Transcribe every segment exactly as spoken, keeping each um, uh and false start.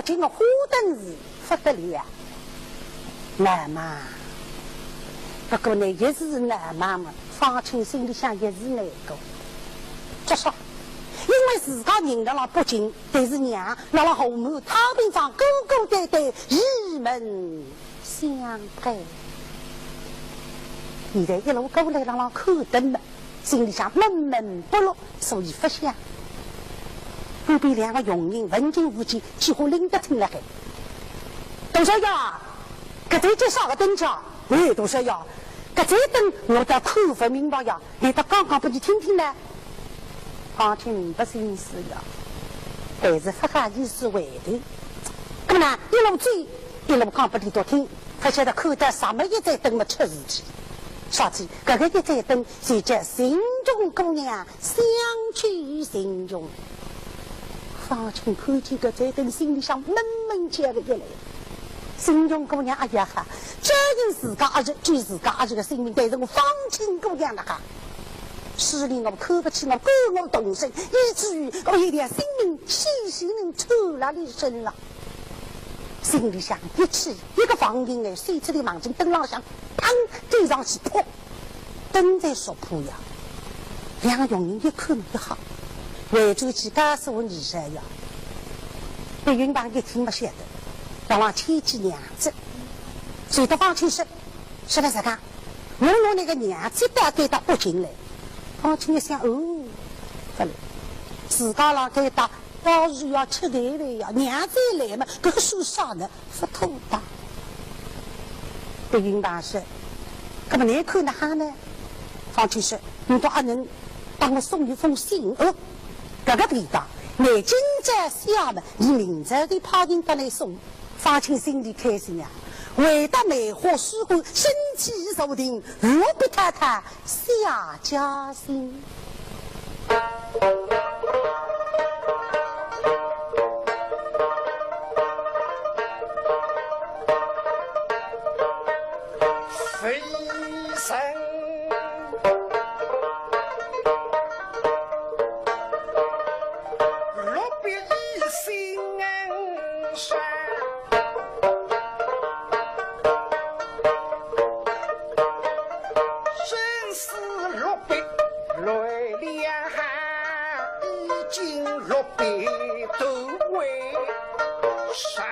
今个花灯是勿得了。难嘛，不过呢，越是难嘛嘛，方卿心里向越是难过。做啥？因为自家人辣辣北京，但是娘辣辣河南太平庄孤孤单单，一门 相配。现在一路过来，辣辣看灯么，心里向闷闷不乐，所以勿响。旁边两个佣人文静武静，几乎拎得清了海。大少爷，搿盏叫啥个灯叫？哎，大少爷，搿盏灯我倒看勿明白呀。 倷倒讲讲拨俚听听呢？方卿勿心思呀，但是勿好意思回头。那么呢，一路走，一路讲拨俚笃听，勿晓得看到啥么一盏灯么出事体。啥体？搿个一盏灯是叫秦琼姑娘相救秦琼。方卿看见搿盏灯，心里向闷闷叫个一来。 秦琼姑娘，哎呀哈，这人自家阿是，救自家阿是个性命，但是我方卿姑娘了哈，势利我看勿起，我敢我动身，以至于我一条性命险险能出了俚身了。心里想一气，一个方卿哎，手出的望准灯浪向，砰，对上去，噗， 灯在烧破呀。两个佣人一看一吓，回转去告诉二少爷。白云鵬一听么晓得，让人牵记娘子。所以方卿说，说了啥个？我拿倷个娘子带到北京来。方卿一想，哦，勿来，自家辣该搭 到时要吃头饭呀，娘子来么，搿个算啥呢？勿妥当。白云鵬说，搿么倷看哪哈呢？方卿说，倷倒阿能帮我送一封信哦。搿个便当，倷今朝写么，倷明朝就派人到来送。方卿心里开心啊，回到梅花书馆，身体坐定，落笔太太 下家信。飞升，落笔一心上。 真是落笔来了，已经落笔都未上。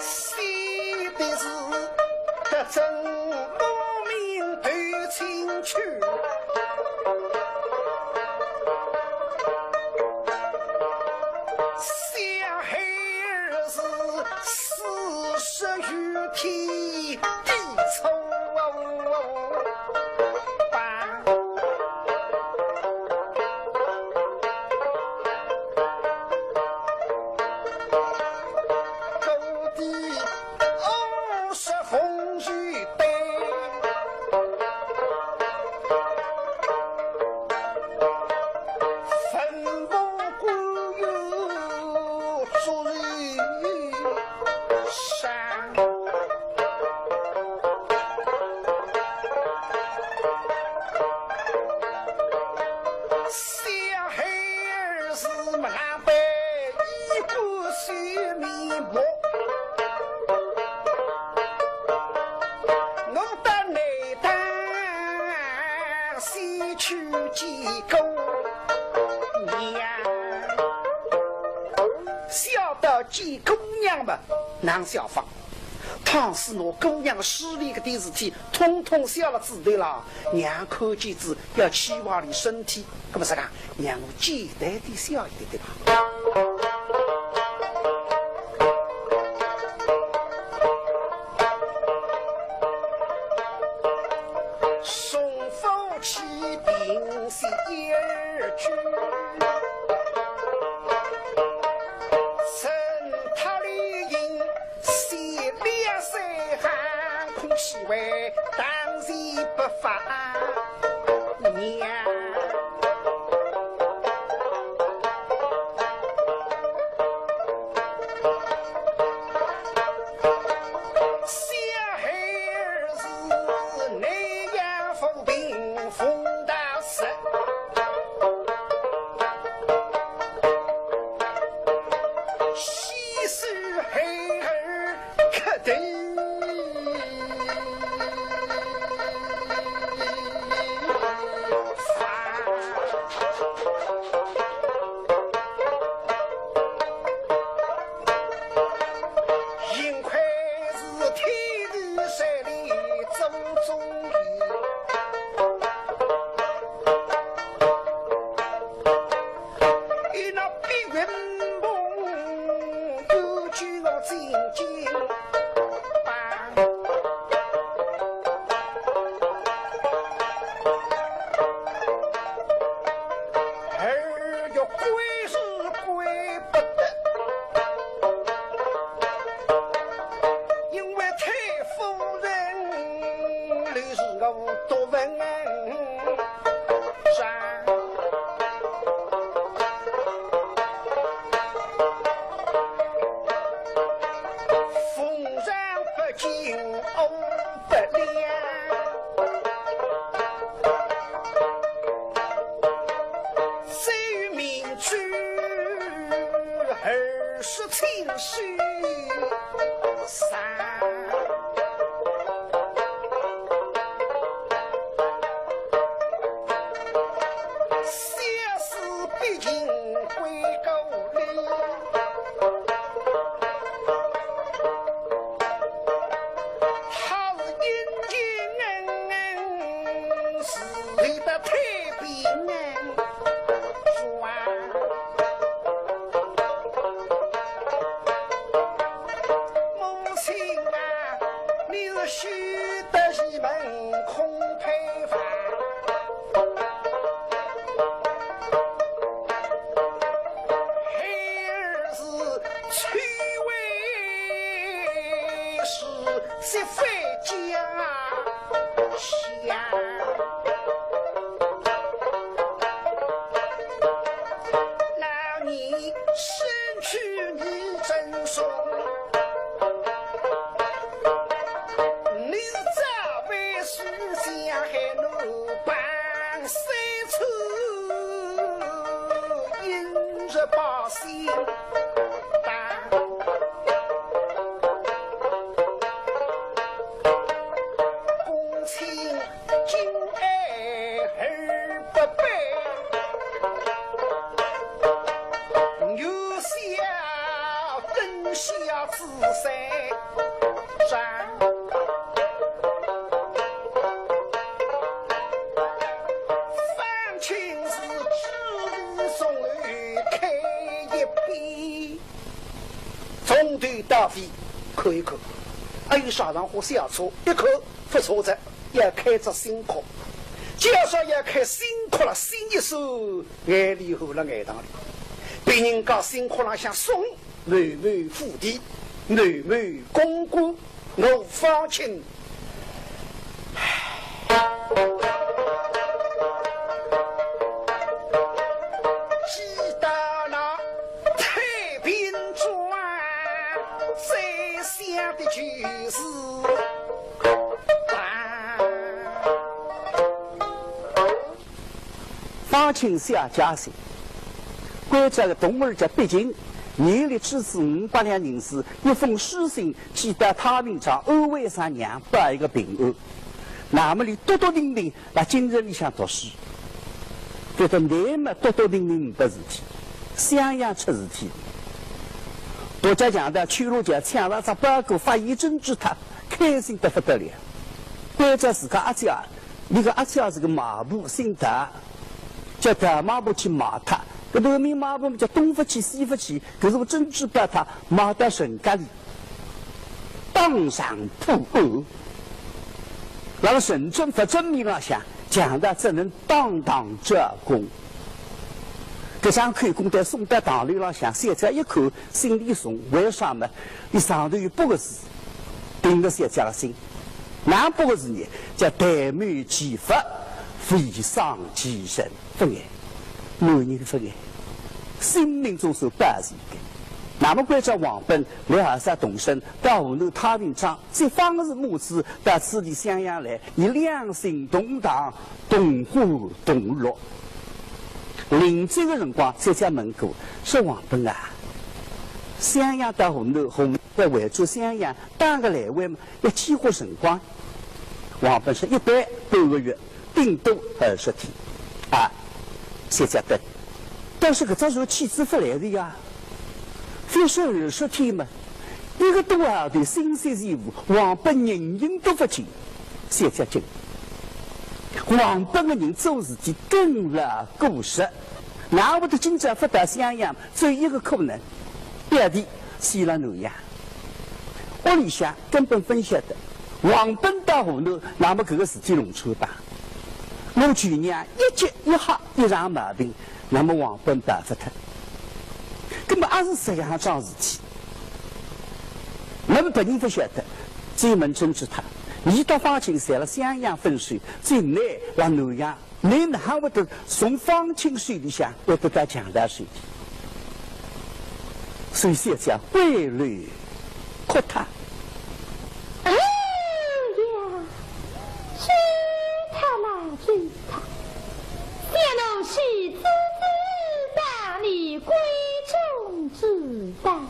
写的是 得真功名都清去，小孩儿是四十余天的初八。 高低二十红玉杯，坟墓官员祝寿山。 小孩儿是么那般一个笑眉目，我到内堂先去见姑娘。笑到见姑娘嘛，难笑法。 倘使拿姑娘个势利搿点事体，统统写了纸头浪，让娘看见仔要气坏俚身体，搿么啥个，让我简单点写一点对吧？送夫妻并肩而去，沈塔里行 写两三行，空气味当然不发娘。小孩儿是南阳府平凤堂定是啥？小事毕竟归故里，他是应该是一个太平人。 母亲啊，你是休得一门空配房，孩儿是虽为是十分家下。 老年身去你正松，你早为书香海路旁三次，因日报信。 公卿敬爱而不备，又笑灯下之三章。方卿是知礼送礼开一边。 从头到尾看一看，还有啥场化写错，一看勿错哉，要开只新课。介绍要开新课了，新一首眼泪含了眼堂里。别人家新课浪向送某某府第，某某公馆，我方卿 寄到那太平庄，最想的就是他。方卿写家信，关照个童儿叫毕竟，年历只是五百两银子，一封书信寄到太平庄安徽省娘报一个平安。那么伊笃笃定定 辣京城里向读书，搿个难末笃笃定定呒不事体，襄阳出事体。独脚强盗邱罗桥抢了只包裹，发现珍珠塔，开心得不得了。关照自家阿姐，伊个阿姐是个卖婆，姓陶，叫陶卖婆去卖脱。搿头名卖婆叫东勿去西勿去，搿是个珍珠宝塔卖到沈家里。 当场破案。辣辣沈君勿正面浪向，强盗只能当堂招供。搿张口供单送到堂楼浪向，小姐一看，心里松，为啥么？伊上头有八个字，定是小姐个心。哪八个字呢？叫“但谋其福，未伤其身”。 勿碍，男人勿碍，性命总算保全个。那么关照王本、李二少童生到河南太平庄，接方氏母子到此地襄阳来，伊两姓同堂，同欢同乐。临走个辰光，小姐问过，说：“王本啊，襄阳到河南，河南回转襄阳，打个来回嘛，要几化辰光？”王本说：“一般半个月。” 顶多二十天。啊，小姐对，但是搿只船去之勿来个呀，覅说二十天嘛，一个多号头心息全无，王本人影都勿见。小姐急，王本个人做事体更老古实，哪会得今朝勿到襄阳，只有一个可能，表弟死了南阳。 屋里向根本勿晓得，王本到河南，那么搿个事体弄错吧？我舅娘一急一吓一场毛病，那么王本跑勿脱。葛么阿是实梗桩事体？问别人勿晓得，只有问珍珠塔。伊搭方卿侪辣襄阳分手，只有倷辣南阳 倷哪会得从方卿手里向会得到强盗手里？所以小姐挥泪哭脱。哎呀，糟蹋啦，糟蹋！小奴岂知道你闺中之道？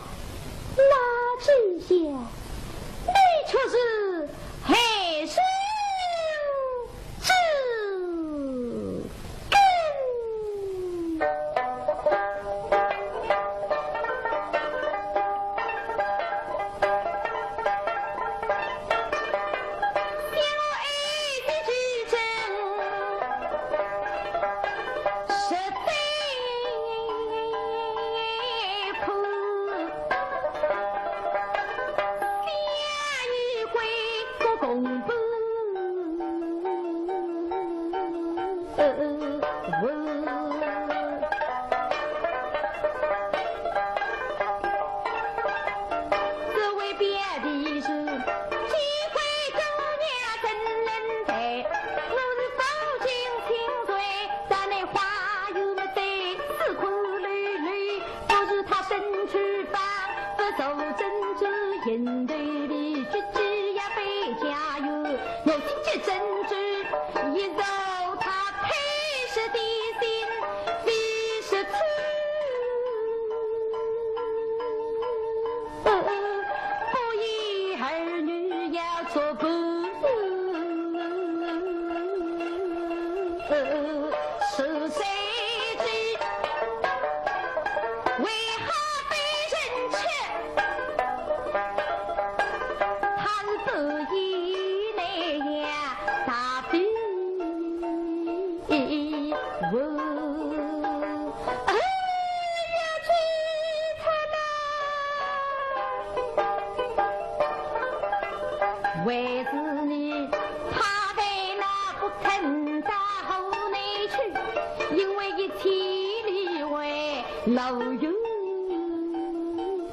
老友，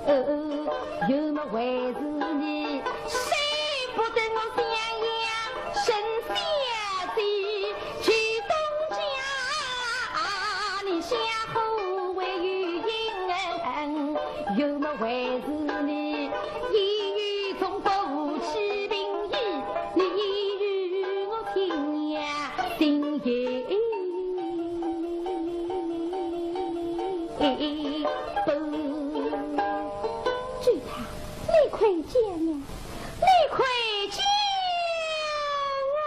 呃，有么回事呢？谁不得我襄阳沈小姐去东家，你下后为有因恩，有么回事呢？一语中不起兵役，你与我听呀，心也。 哎，不。周泰，你快讲呀，你快讲啊！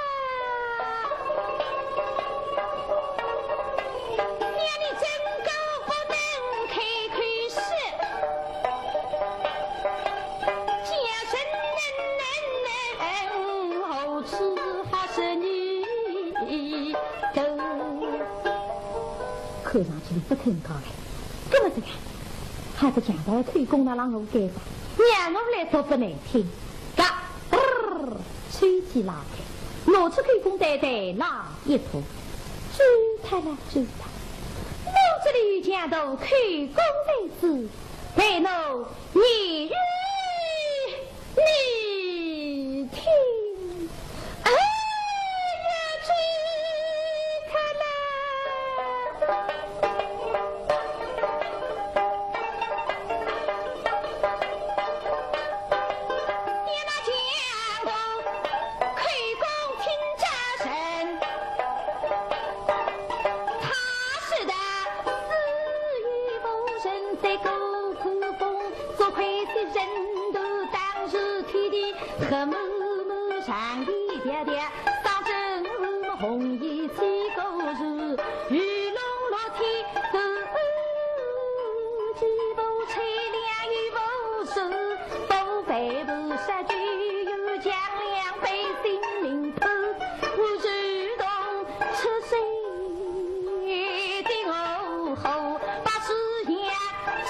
让你真个不能开口说，叫人能能能何处好说你都。 看上去伊勿肯讲了。搿么这个，还是强盗口供拿让我改吧，让我来读拨难听。嘎，嘚儿，抽屉拉开，拿出口供袋袋拉一拖。周泰啦，周泰，我这里有强盗口供在此，待奴念与 你听，哎呀，这个啦！你那讲我口供听着神。 他说的死也无人在狗口中，多亏是人头当时天地，黑蒙蒙上天爹爹，上阵红衣起狗日，雨龙落天都几步吹凉雨无数，不飞不杀就有将两百性命破。 我自从出世的我后，把字眼字，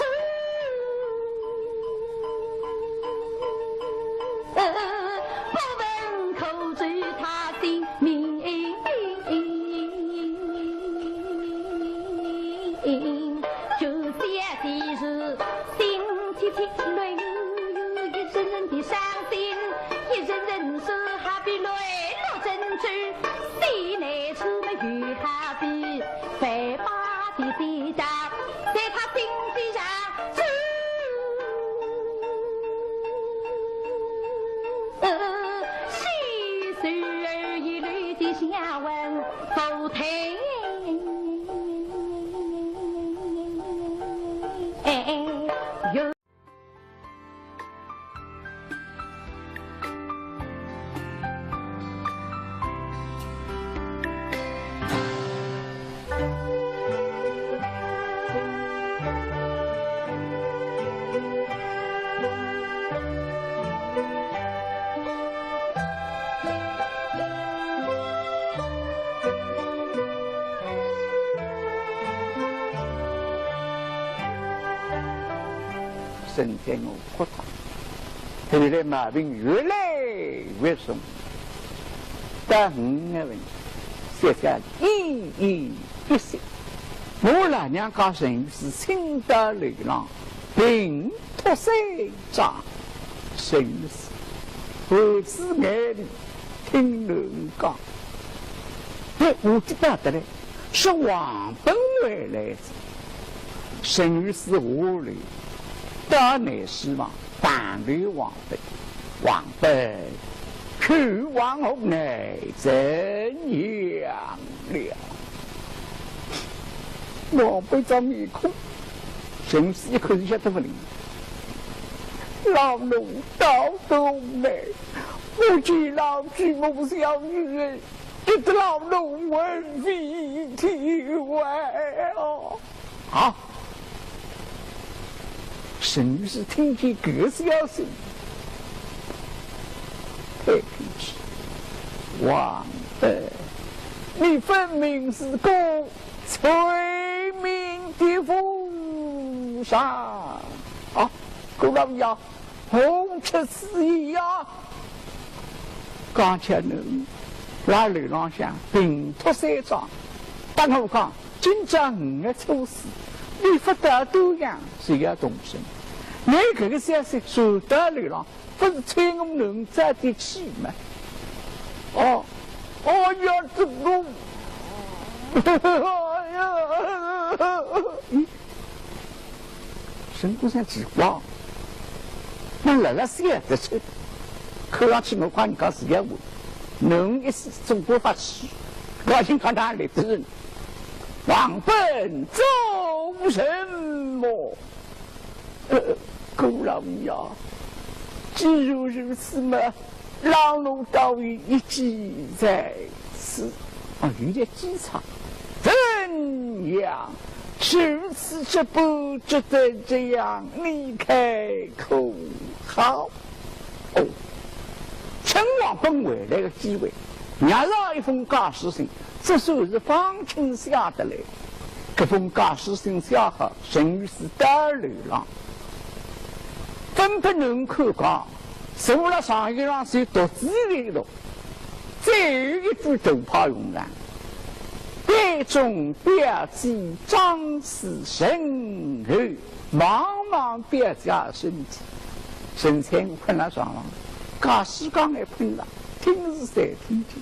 不问口嘴他的名。就写的是心切切，泪悠悠，一阵阵的伤心，一阵阵是好比泪落珍珠。 心内处么又好比飞马的抵达，在他心底上住。细水儿一流的下文不停。哎，有 沈黛娥哭脱，后来毛病越来越重。到五月份，歇歇一夜一息，我老娘家沈御史请到楼浪，病托三张。沈御史含珠眼泪听囡儿讲，哎，我知道得嘞，是王本回来哉。 沈御史下楼，到内书房，碰头王本。王本，看王后来怎样了？王本张面孔，沈御史一看就晓得勿灵。老奴到东来，不见老主母小女儿，急得老奴魂飞体外哦。 啊！沈御史听见搿消息，太平气，王本，你分明是个催命的和尚啊！顾老爷， 何出此言呀？刚才呢，辣楼浪向病托三张，搭我讲，今朝五月初四，比勿到多样，是要动身。倷搿个消息传到楼浪，勿是催我囡儿早点去吗？哦，哦呀，这个，哎呀，嗯，沈谷山奇怪，哪哼晓得出？看上去我看人家是要问，囡儿一死总归勿去，我已经看他来的人。 王本做什么？呃，顾老爷啊，既然如此嘛，让奴倒有一计在此。啊，有点机场。怎样？如此这般，只得这样，你看可好？ 哦，趁王本回来个机会，捏着一封家书信，这算是方卿写得来。搿封家书信写好，陈御史到楼浪，分拨囡儿看讲，坐辣床沿浪就独自一读，最后一句大派用场。 杯中表姐张氏身后，望望表姐身体。陈翠娥困辣床浪，家书讲也困了，听是在听见，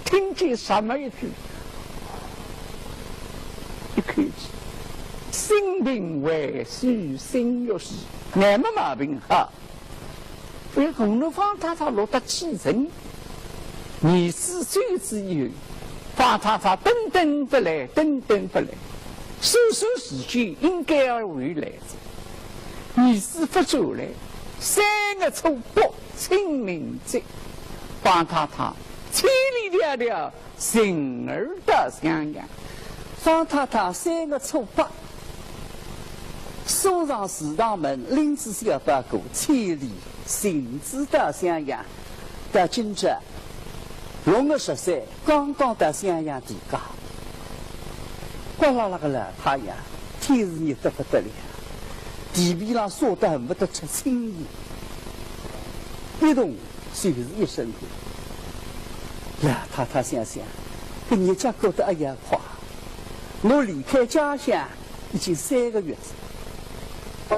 听见什么一句？一口气，心病未舒心欲死，眼没毛病哈。 为何侬方太太落得气沉？儿子走仔以后，方太太等等勿来，等等勿来，算算时间应该要回来哉。儿子勿转来，三月初八清明节，方太太千里迢迢 寻儿到襄阳。方太太三月初八，送上祠堂门，拎仔小包裹，千里寻子到襄阳。到今朝，六月十三，刚刚到襄阳地界。刮辣辣个老太阳，天是热得不得了，地皮浪晒得恨不得出青烟，一动 就是一身汗。老太太想想，搿日脚过得哎呀快，我离开家乡已经三个月哉。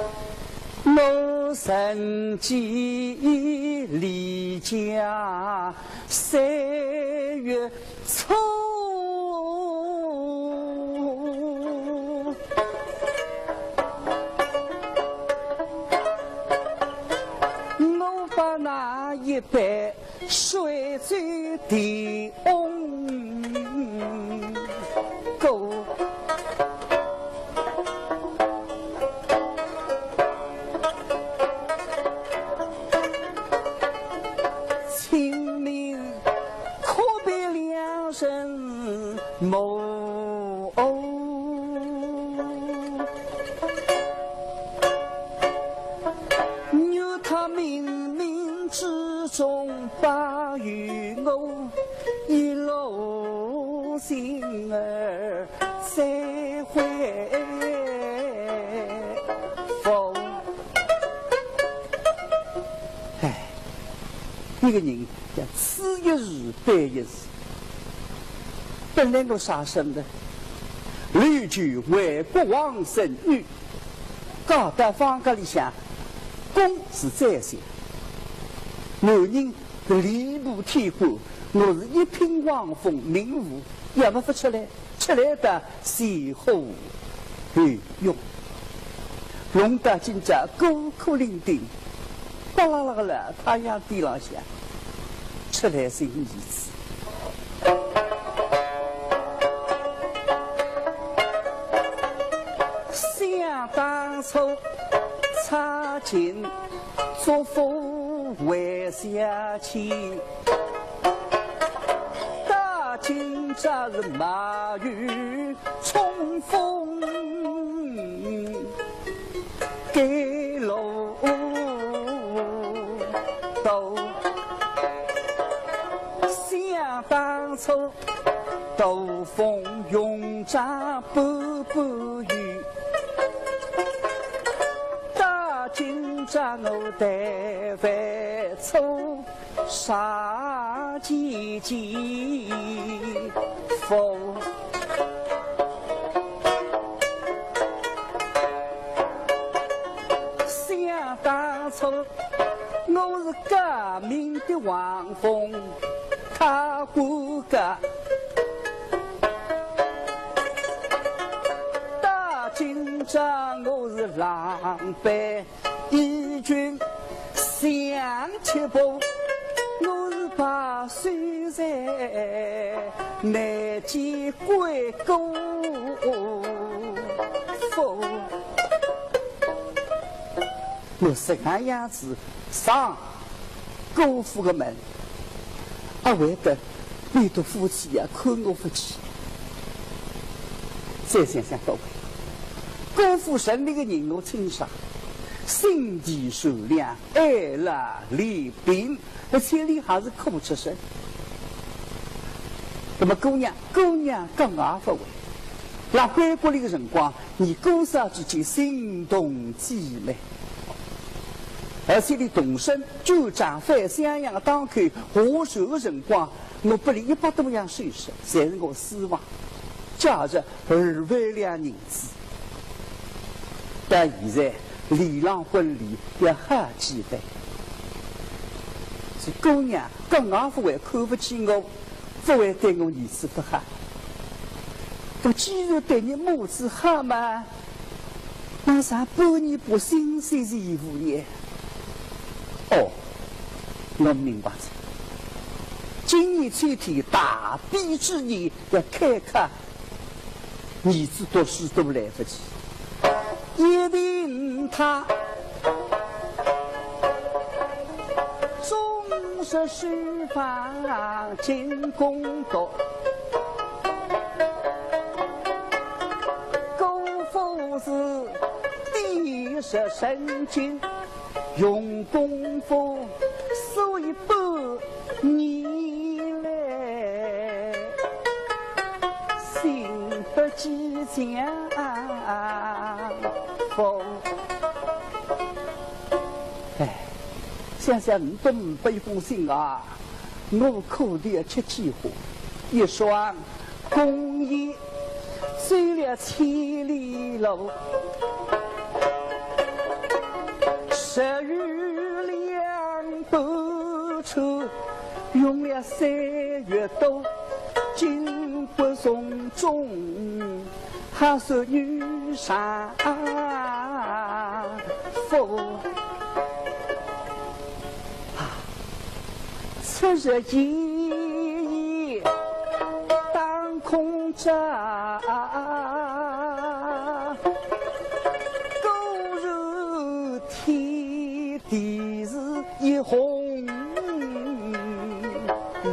我曾记离家三月初，我把那一杯水酒的翁哥，清明可比两人 梦。愿他冥冥之中保佑我一路行而再会逢。唉，一个人要此一时，彼一时。 本来我啥身份？留守为国王孙女，嫁到方家里向，公是宰相，男人是吏部天官，我是一品王封民户，要么勿出来，出来的前后 哎哟，弄得今朝孤苦伶仃，巴啦啦个辣太阳底浪向，出来寻儿子。想当初，差遣祝福回乡去，到今朝是马有 冲锋赶路途，想当初，大风云涨半半雨，到今朝我待万错 啥季节风？我是革命的黄蜂，他不革。打今朝我是狼狈一群，想吃不，我是把手在难见鬼功夫。 我实梗样子上姑父个门，阿会得倷笃夫妻呀看我勿起？再想想倒回，姑父认俚个人我清爽，心地善良，爱辣里边，而且俚还是苦出身。那么姑娘，姑娘更加勿会。辣归国里个辰光， 伲姑嫂之间心动姊妹，而且俚动身救张飞襄阳当口划船个辰光，我拨俚一百多样首饰，侪是我私房，价值二万两银子。但现在俚个婚礼要好几万，是姑娘更加勿会看勿起我， 勿会对我儿子勿好。我既然对伲母子好嘛，那啥半年不新鲜是义务呢？哦，我明白了。今年秋天大比之年要开考，儿子读书都来不及。一定他 总是书房进攻读，姑父是第一时辰经用功夫，所以半年来心不计江湖。 哎，想想五百五百一封信啊，我苦得要吃几化。一双公雁走了千里路，十余两班车用了三月多，经过重重 还是遇上福。啊，七日一夜当空照，果然天地是一红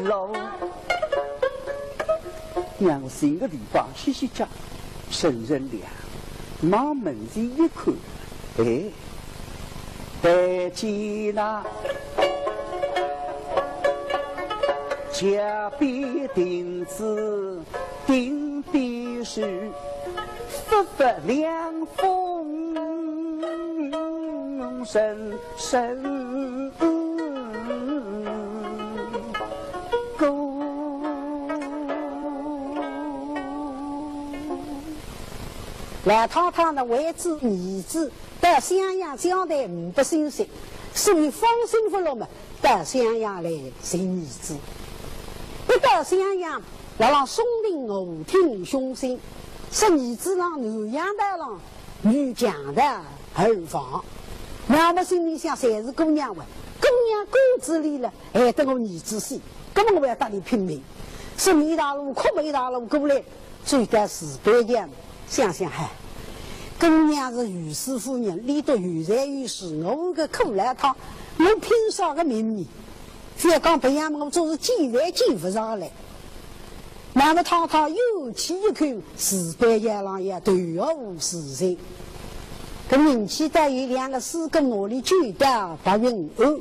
楼。 让我寻个地方歇歇脚，乘乘凉。往门前一看，哎，但见那桥边亭子顶边树，忽忽凉风阵 阵过。老太太呢，为仔儿子到襄阳交代呒不信息，所以放心勿落嘛，到襄阳来寻儿子。一到襄阳，辣辣松亭、舞厅、凶星，说儿子辣南阳道浪 与强盗二房。那么心里想，侪是姑娘喂，姑娘骨子里了，害得我儿子死，搿么我要搭伊拼命。说一大路，哭么一大路过来，走到石板桥，想想嗨，姑娘是御史夫人，俚笃有财有势，我个苦来趟，我拼啥个命呢？覅讲别样，我总是见饭见勿上来。 那么太太又气又苦，石板桥浪也投河自尽。搿人气得有两个师哥拿俚救到白云庵。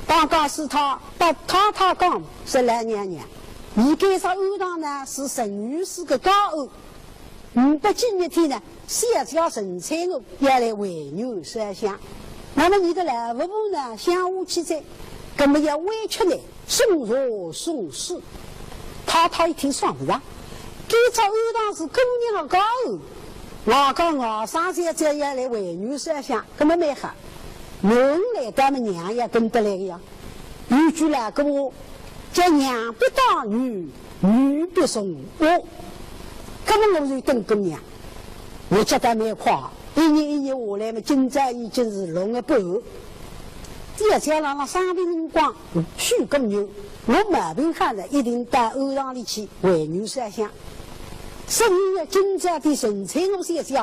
当家师太搭太太讲，说老娘娘，伲该只庵堂呢是陈御史个家庵，呒不几日天呢，小姐陈翠娥要来回南烧香。那么伲个老佛婆呢，想下去哉，搿么要委屈呢， 送茶送水。太太一听爽勿着，该只庵堂是姑娘个家庵，我讲外甥小姐要来回女烧香，搿么蛮好。囡儿来，搿么娘也跟得来个呀。有句老古话，叫娘必当女，女必从屋。搿么我就等个娘。我脚得蛮快，一日一日下来嘛，今朝已经是六月半。第二天早浪上班辰光，许个愿，我毛病好了，一定到庵堂里去回女烧香。 所以今朝的陈翠娥小姐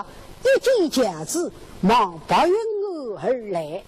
一径轿子往白云庵而来。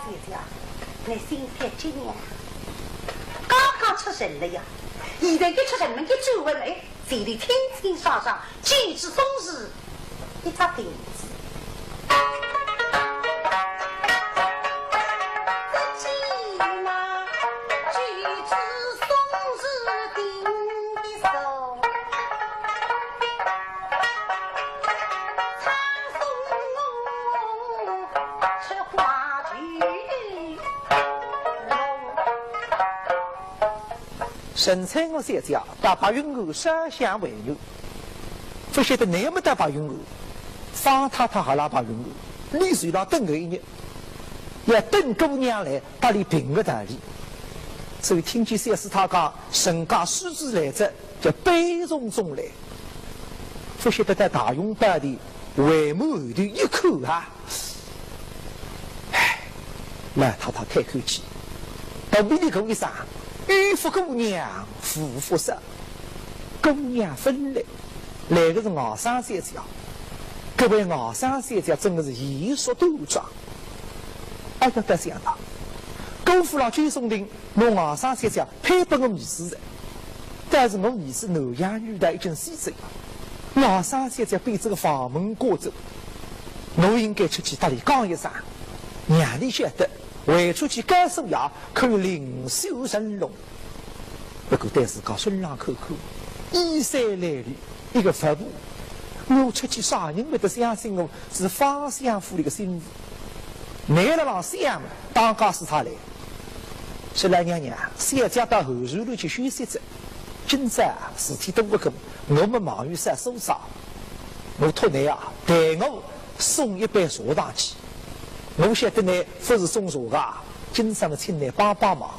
小姐，倷心别急呀，刚刚出城了呀，现在一出城门一转回来，这里清清爽爽，举止松弛，一只亭子。 陈翠娥小姐到白云庵烧香回愿，勿晓得倷末到白云庵，方太太还辣白云庵，俚就辣等搿一日，要等姑娘来搭俚评个道理。所以听见小厮他讲，陈家叔子来哉，叫悲从中来。勿晓得到大雄宝殿回门后头一看啊， 唉，老太太叹口气，肚皮里苦一声，有福姑娘无福嫂。姑娘勿来，来个是外甥小姐，搿位外甥小姐真个是贤淑端庄。哎呀，倒想到，姑父老九松亭，拿外甥小姐 配拨我儿子哉。但是我儿子南阳女大已经死哉，外甥小姐被这个房门挂住，我应该出去搭俚讲一声，让俚晓得，回出去告诉爷，可以另修神龙。不过对自家身浪看看，衣衫褴褛，一个发布，我出去啥人会得相信我是方相府里个心腹？倷辣浪想，当家是他来。 说：“老娘娘，小姐到后山楼去休息哉，今朝事体多勿过，我末忙于烧素斋。我托倷啊，代我送一杯茶上去。我晓得倷勿是送茶个，今朝末请倷帮帮忙。”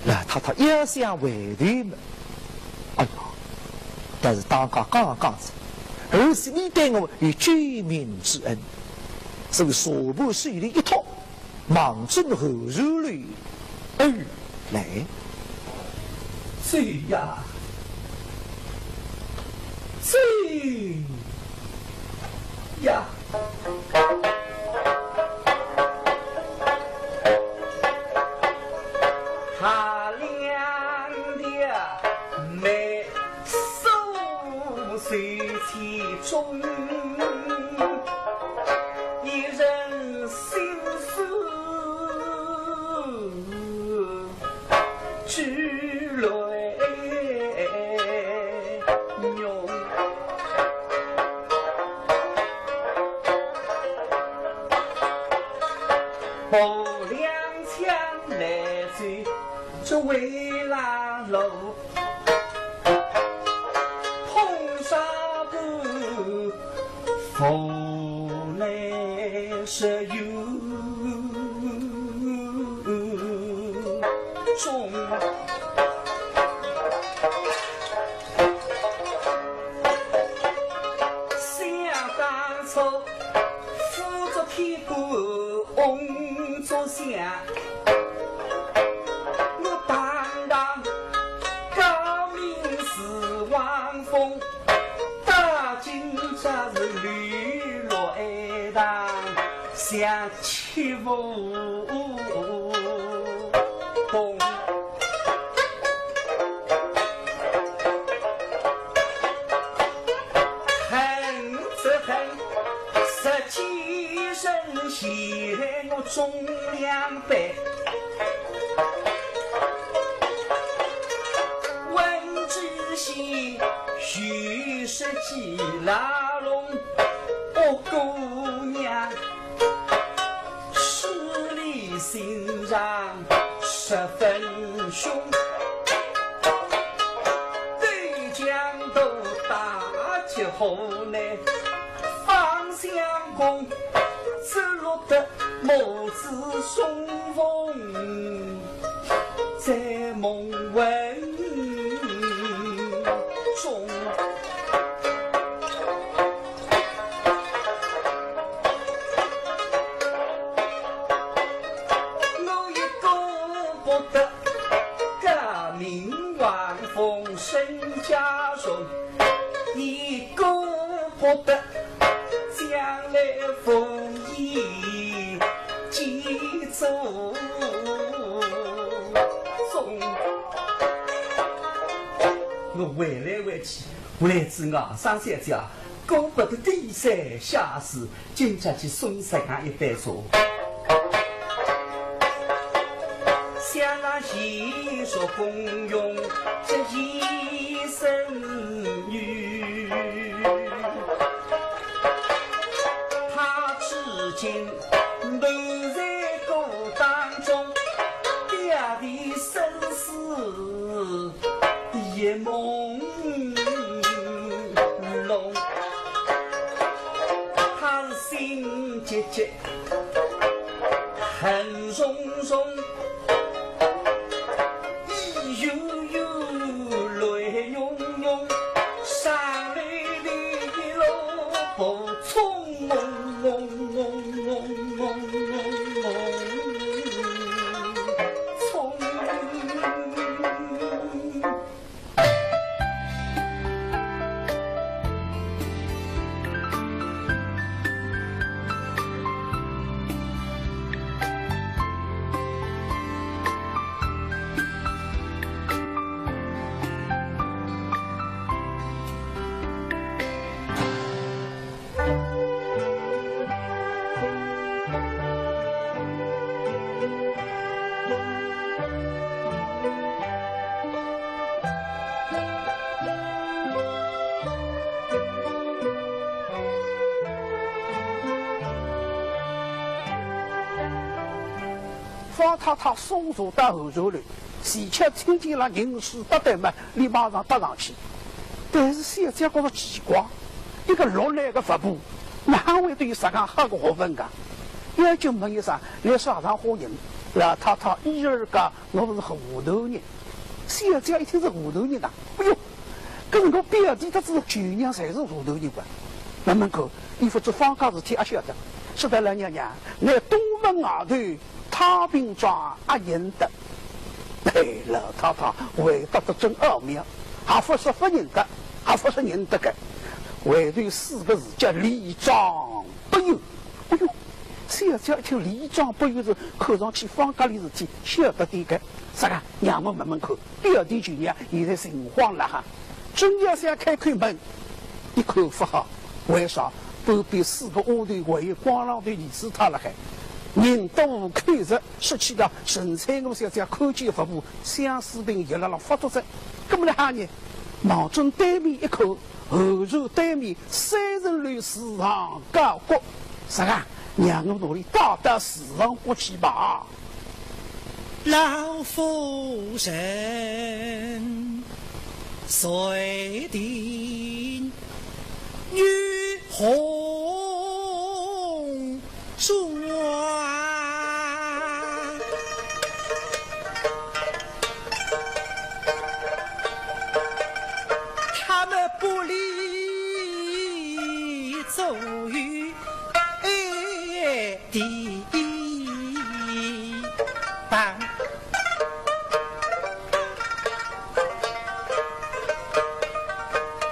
老太太一想回头末，哎呀，但是当家刚刚讲哉，而且你对我有救命之恩，所以茶盘手里一托， 忙进后山楼而来。走呀，走呀。破两枪来追，这围拉路，碰上个无奈是有中。想当初，夫子天官 翁作相，我堂堂诰命是王封，到今朝是流落海塘，想起无踪。 恨只恨，十几人前我忠良辈，问知县，许十几拉拢，我姑娘 势利心肠十分凶，对江都大劫后呢，方相公只落得母子重逢在梦魂中。 我一个不得诰命王封身家重，一个不得将来封邑建祖宗。我回来回去，为仔外甥小姐，顾不得低三下四， 今朝去送上一杯茶。想那昔日功用这一生女，她至今留在故当中，爹的生死 一梦胧，她是心结结，恨重重，意悠悠，泪涌涌，上来的一路不匆匆。 方太太送茶到后头来，齐巧听见了吟诗搭对嘛，俚马上搭上去。但是小姐觉着奇怪，一个落难个佛婆，哪会得有啥个好个学问个？要紧问一声，倷啥场化人？老太太，依儿讲，我是河南人。小姐一听是河南人呐，哎哟，搿是我表弟搭仔舅娘侪是河南人哇。慢慢看，俚勿知方家事体阿晓得。说道：老娘娘，倷东门外头 太平庄阿认得？哎，老太太回答得真奥妙，还勿是勿认得，还勿是认得个。回头四个字叫里庄不远。哎哟，小姐一听里庄不远是看上去方家里事体晓得点个。啥个？让我问问看，表弟舅娘现在情况哪哈？ 正要想开口问，一看勿好，为啥？旁边四个丫头还有光郎头儿子搭辣海，人多口杂，说起来陈翠娥小姐看见佛婆，相思病一辣辣发作哉。搿么哪哈呢？望准对面一看，后头对面三层楼四上高阁，啥个？让我拿伊带到厨房屋去吧。老夫人随定女红妆。他们不理周瑜的地方。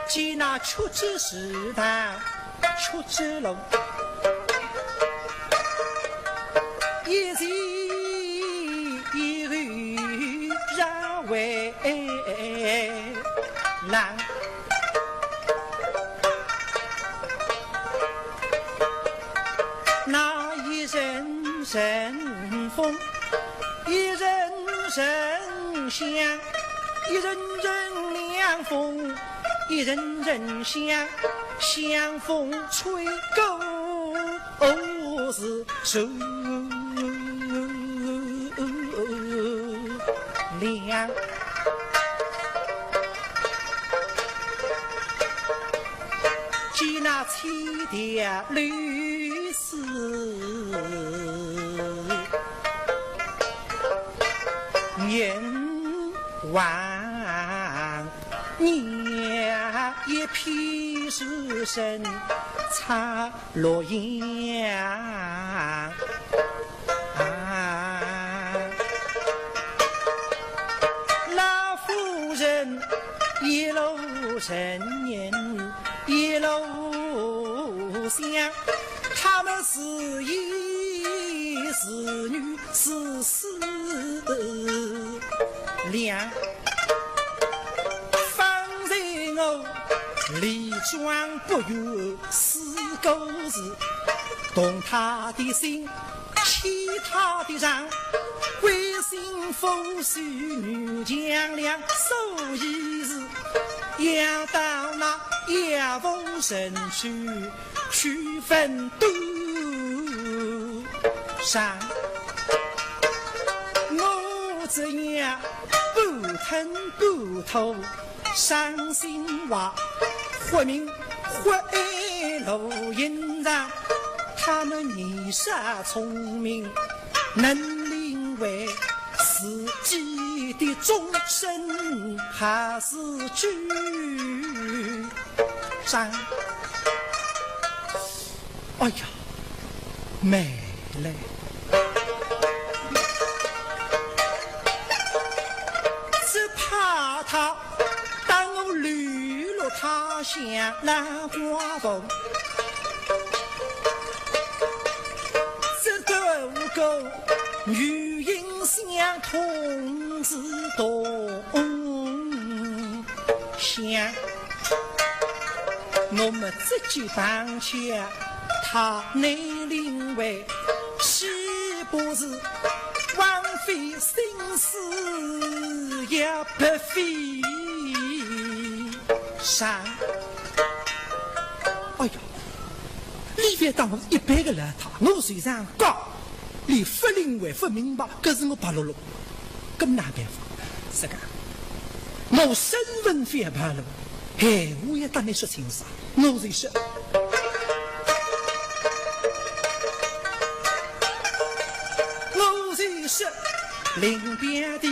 见那曲折时代，曲折路，一前一后让为难。那一阵阵风，一阵阵响，一阵阵凉风，一阵阵响，香风吹过树树梁。见那千条流水人往，年一片书生唱洛阳。老夫人一路行人一路想，他们是一是女是四两。方才我离庄不远四个字，动他的心，牵他的肠，为心付出女强梁，所以是要到那夜风深处去分担。上我这样不疼不痛，伤心话，活命活爱路莺长，他们年少聪明，能领会自己的终身还是局长。哎呀，妹嘞，只怕他 当我流落他乡兰花峰，只得个女影相同是同乡。我们这句旁敲，他能领会，岂不是枉费心思也白费 上。哎呀，伊覅当我一般个老太，我虽然讲，伊勿领会勿明白，搿是我白落落。搿么哪办法？是个，我身份覅暴露，闲话也搭伊说清爽，我就说，我就说，临别地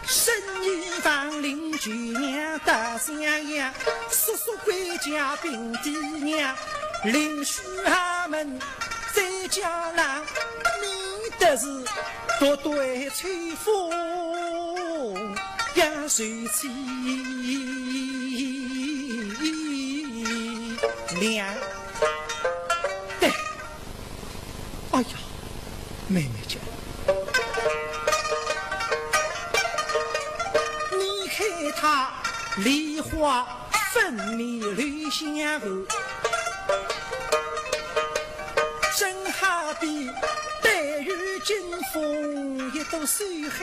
身已亡灵，举娘到襄阳，速速归家禀爹娘，临许衙门再叫郎，免得是独对秋风也受凄凉。对， 哎呀，妹妹讲，你看他梨花粉面留香寒，正好比带雨劲风一朵水海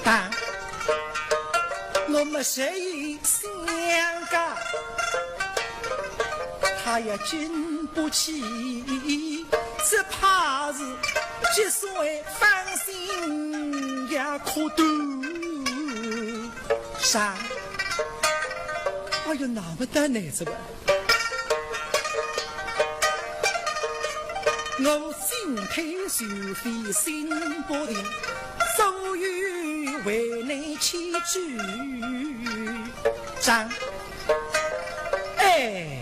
棠。我们谁 相隔他也经不起，只怕是积水翻新也可断上。哎呦，那么大难子吧？我进退是非心不定，所以为你去主张。哎。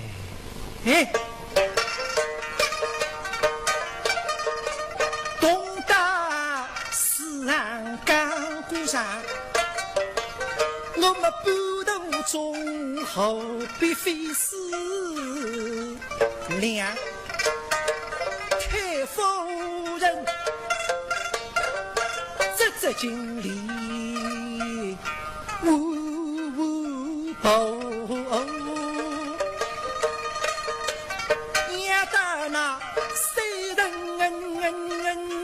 哎，东大四行高官上，我们半途中何必费思量？太夫人，这这经历，呜呜。 哦，也到那三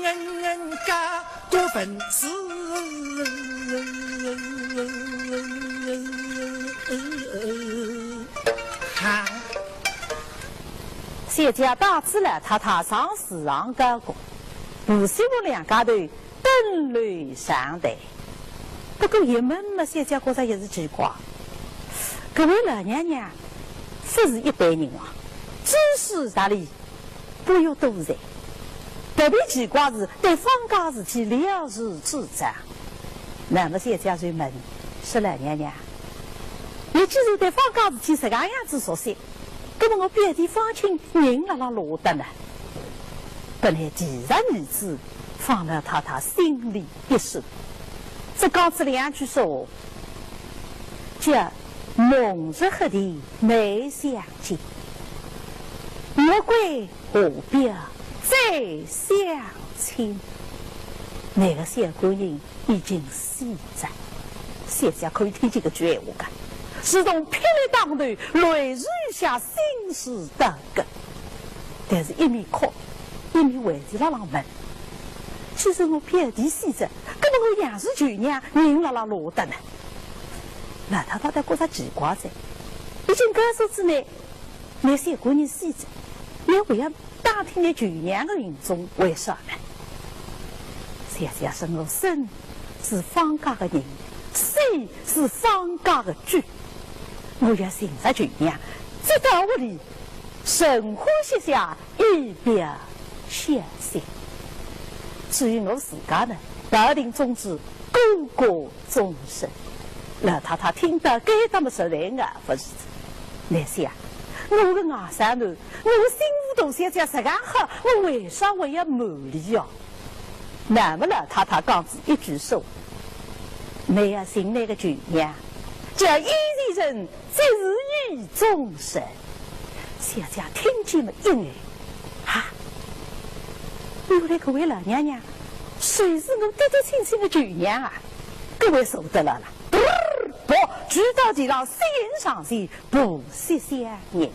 人家过分是哈。小姐带仔老太太上四行高官，吴秀凤两家头 登楼上台。不过一问嘛，小姐觉着也是奇怪，搿位老娘娘勿是一般人啊，知书达理，博学多才，特别奇怪是对方家事体了如指掌。那么小姐就问，说：“老娘娘，你既然对方家事体搿个样子熟悉， 那么我表弟方卿人辣辣哪搭呢？”本来第一儿子方老太太心里一酸，只讲仔两句说话，叫“蒙着黑的难相见，莫怪何必再相亲”。那个小官人 已经死哉。小姐可以听见搿句闲话个，自从霹雳当头，泪如雨下，心如刀割。但是一面哭，一面还是辣浪问：既然我表弟死哉，那么我杨氏舅娘人辣辣哪搭呢？老太太倒觉着奇怪哉，已经告诉仔倷， 倷小官人死哉，倷还要打听倷舅娘个行踪为啥呢？小姐说，我生是方家个人，死是方家个主。我要寻着舅娘，接到屋里，寻欢歇歇，以表孝心。至于我自家呢，抱定宗旨，功过 终身。老太太听到该搭么实在啊，勿是。倷想，我个外甥囡，我个新妇大小姐实梗好，我为啥还要瞒俚哦？那么老太太讲仔一句说，倷要寻倷个舅娘，叫以前人，即是意中人。小姐听见么一呆，哈，原来搿位老娘娘 就是我嫡嫡亲亲个舅娘啊，搿还受得了啦？噗，跪到地浪，息影上前，婆媳相认。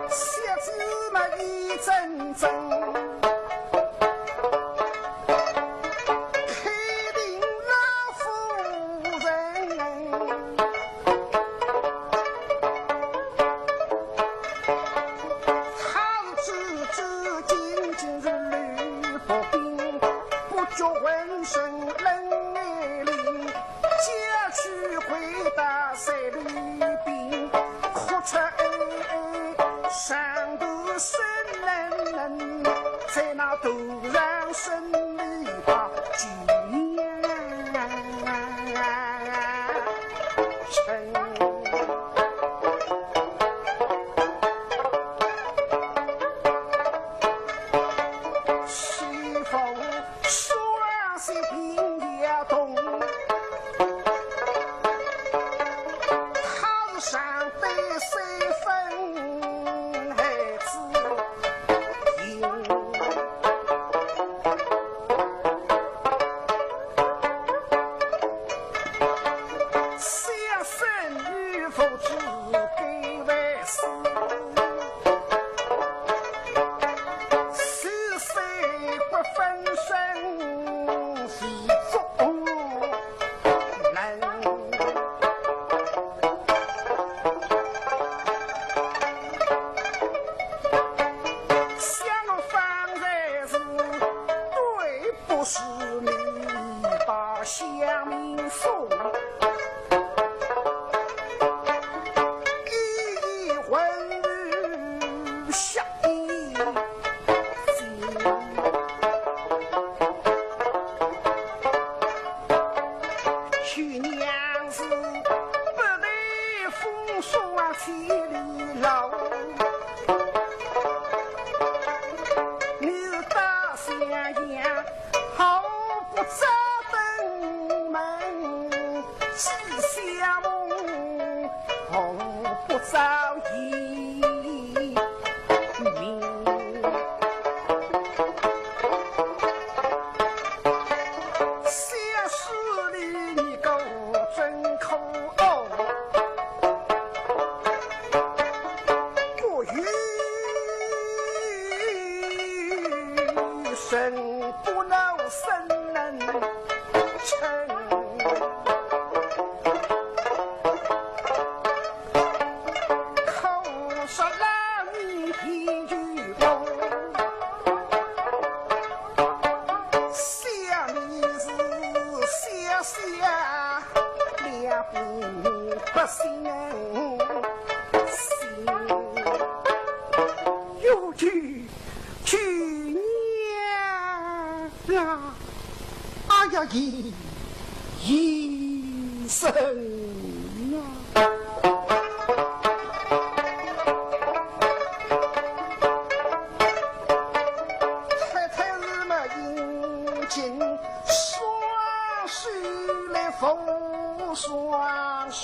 小姐么一怔怔，开定老夫人。 她是战战兢兢是吕布兵，不觉浑身冷淋淋，娇躯回到水里边，哭出哎哎，伤透心冷冷，在那头上身里把酒呀。下一心。去年是不得风霜千里劳，你是大山羊，好不早登门，只相逢，好不早移民。 小书里你个真可恶，不与人不老生能成。 口说那你一句我，想你是想想两不不心心。有句 去年啊，哎呀，一一生啊。太太是么，引进双手来扶双手。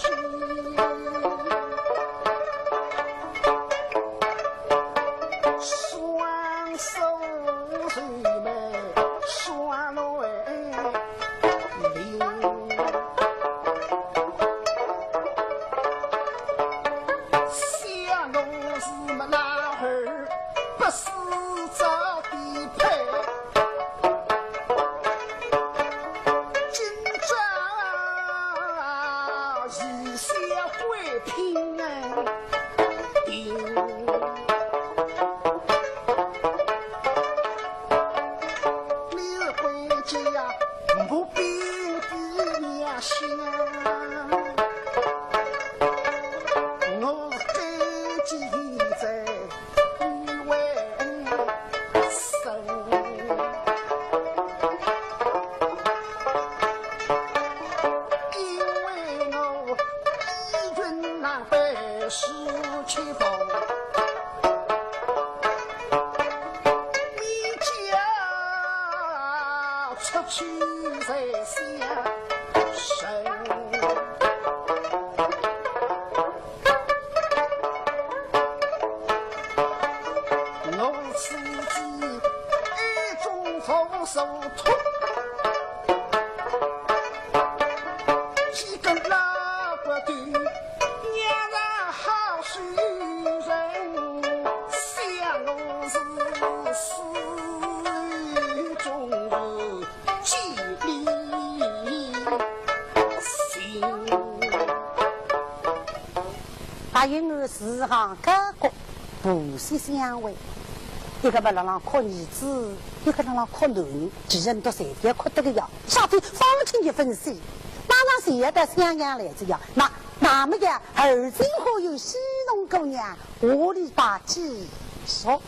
双手垂眉双泪流。想我是么男儿不是早的配，今朝一笑归平 定。你是回家不必娘想，我是该记在为生。 因为我一人狼狈是吃不，你家出去在乡愁。 我自己爱中无所托，几个老骨头，娘让好手人，想我是死中无 见面心。白云庵时常高歌婆媳相会，一个么辣浪哭儿子，一个辣浪哭囡儿，其实侪侪哭得个呀。小飞方卿一分析，马上就要到襄阳来哉呀，那那么呀，而今可有戏弄姑娘，何里把计说？